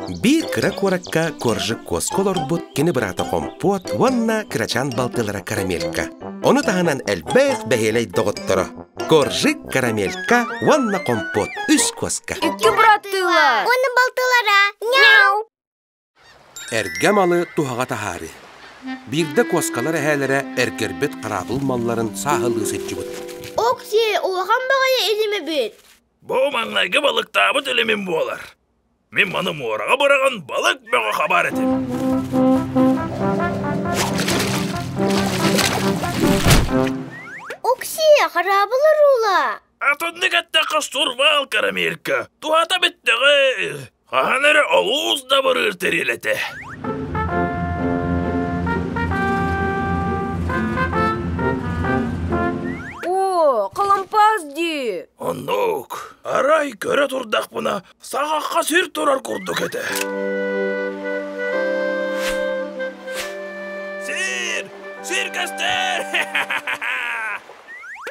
Биир кыра куоракка Коржик куоска олорбут кини быраата Хомпуот уонна кырачаан балтылара Карамелька. Ону таһынан элбэх бэһиэлэй доҕотторо Коржик, Карамелька уонна Хомпуот үс куоска. Икки быраттыылар. Уонна балтылара. Няу! Эргэ малы туһаҕа таһаарыы. Биирдэ куоскалар эһээлэрэ эргэрбит хараабыл малларын сааһылыы сылдьыбыт. Окси, улахан баҕайы илим эбит. Бу маҥнайгы балыктаабыт илимим буолар. Мин маны муораҕа быраҕан балык бөҕө хабар этим. Окси, хараабыл уруула. Атыннык эттэххэ сурвал карамелька. Туһата бүттэҕэ. Хаһан эрэ олус да барыыр тэрил этэ. О, халампаас дии! Оннук. Арай көрө турдахпына, саҕахха сир турар курдук этэ. Сир! Сир көстөр!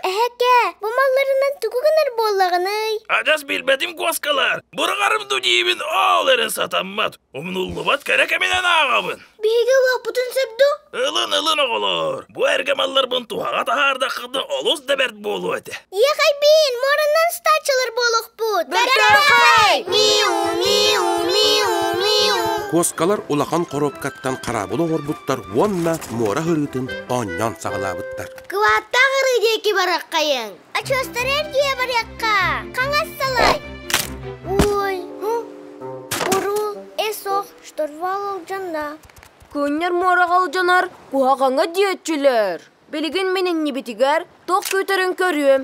Эһэкэ, бу малларынан тугу гынар буоллаҕыный? Адьас билбэтим куоскалар. Бырҕарым ду диибин ол эрэн сатаммат. Умнуллубат кэрэ кэминэн ааҕабын. Биһиги ылыахпытын сөп дуу? Ылын, ылын оҕолор. Бу эргэ малларбын туһаҕа таһаардаххытына олус да бэрт буолуо этэ. Иэхэйбиин, муоранан стачалар буолуохпут. Бэртээхэй! Миу, миу, миу, миу. Куоскалар улахан хоруопкаттан хараабыл оҥорбуттар уонна муора аһырыытын оонньоон саҕалаабыттар. Кылааттаах арыы диэки барыаххайыҥ. Очуостары эргийэ барыахха. Хаҥас салай. Ой, Урул, эсох, штурвал алдьанна. Көннөр муораҕа алдьанар куһаҕаҥа диэччилэр. Билигин мин иннибитигэр туох күүтэрин көрүөм.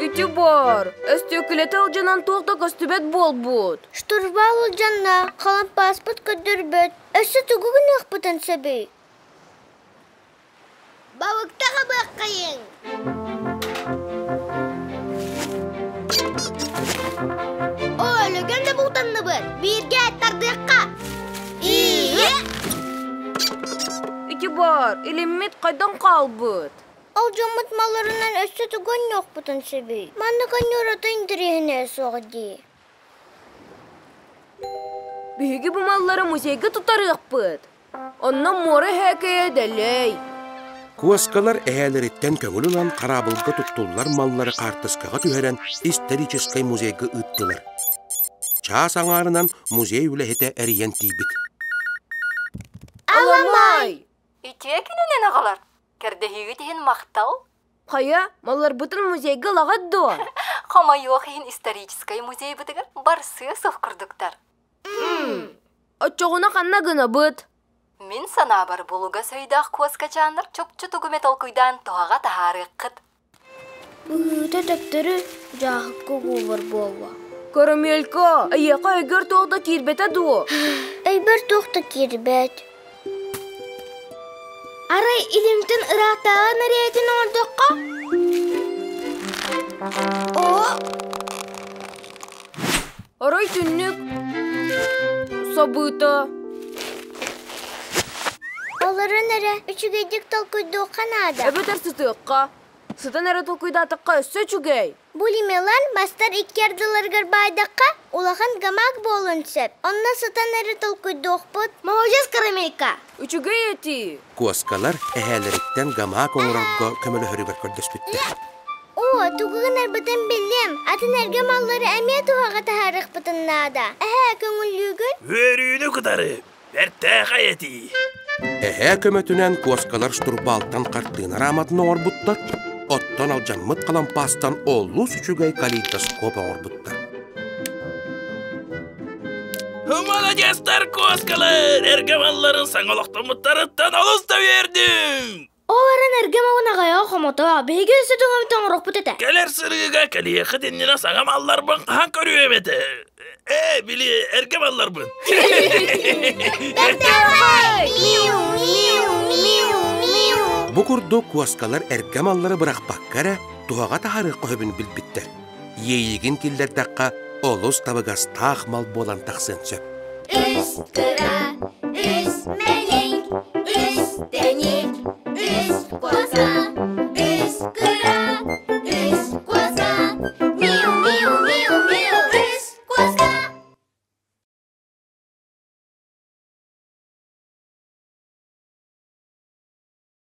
Ити баар, өстүөкүлэтэ алдьанан туох да көстүбэт буолбут. Штурвал алдьанна, халампааспыт көрдөрбөт. Өссө тугу гыныахпытын сөбүй? Балыкта хабыаххайыҥ! Оо, өлөгөн да бултанныбыт! Бииргэ тардыахха! Ие! Ити баар, илиммит хайдан хаалбыт? Ол дьоммут малларынан өссө тугу онньуохпутун сөбүй? Маннык онньуурата интэриэһинэйэ суох дии. Биһиги бу маллары музейга тутарыахпыт. Онно муора эһээкэйэ дэлэй. Куоскалар эһээлэриттэн көҥүл ылан хараабылга туттуллар маллары хаартыскаҕа түһэрэн историческай музейга ыыттылар. Чаас аҥаарынан музей үлэһитэ эрийэн тиийбит. Аламай! Үтүө күнүнэн оҕолор! Көрдөһүүгүт иһин махтал! Хайа, малларбытын музейга ылаҕыт дуо? Хомойуох иһин историческай музейбытыгар барсыа суох курдуктар. Оччоҕуна ханна гынабыт? Мин санаабар булугас өйдөөх куоскачааннар чопчу тугу эмэ толкуйдаан туһаҕа таһаарыаххыт. Быһыыта төптөрү дьааһыкка угуулар буолла. Карамелька, эйиэхэ өйгөр туох да киирбэтэ дуо? Өйбөр туох да киирбэт. Арай илимтэн ыраахтааҕы нэрээтин оҥордоххо? Оо, Арай түннүк сабыыта. Олорон эрэ үчүгэйдик толкуйдуохха наада. Эбэтэр сытыахха. Сытан эрэ толкуйдаатахха өссө үчүгэй. Бу лимелан мастар икки ардыларыгар баайдахха улахан гамак буолуон сөп. Онно сытан эрэ толкуйдуохпут. Молодец, карамелька! Үчүгэй этии. Куоскалар эһээлэриттэн гамак оҥорорго көмөлөһөрүгэр көрдөспүттэр. Оо, тугу гынарбытын биллим. Атын эргэ маллары эмиэ туһаҕа таһаарыахпытын наада. Эһээ, көҥүллүүгүн? Үөрүүнү кытары бэртээхэй этии. Эһээ көмөтүнэн куоскалар штурвалтан хартыына раматын оҥорбуттар, оттон алдьаммыт халампаастан олус үчүгэй калейдоскоп оҥорбуттар. Молодецтар куоскалар! Эргэ малларын саҥа олохтоммуттарыттан олус да үөрдүм! Ол эрэн эргэ малын аҕайаҕа хомото, биһиги өссө туһаммыт оҥоруохпут этэ. Кэлэр сырыыга кэлиэххит иннинэ саҥа малларбын хаһан көрүөм этэ. Ээ, били эргэ малларбын. Бу курдук куоскалар эргэ маллары бырахпакка эрэ туһаҕа таһаарыахха сөбүн билбиттэр. Иэйиигин киллэрдэххэ олус табыгастаах мал буолан тахсыан сөп. Үс кыра, үс мэлик, үс тэник, үс куоска.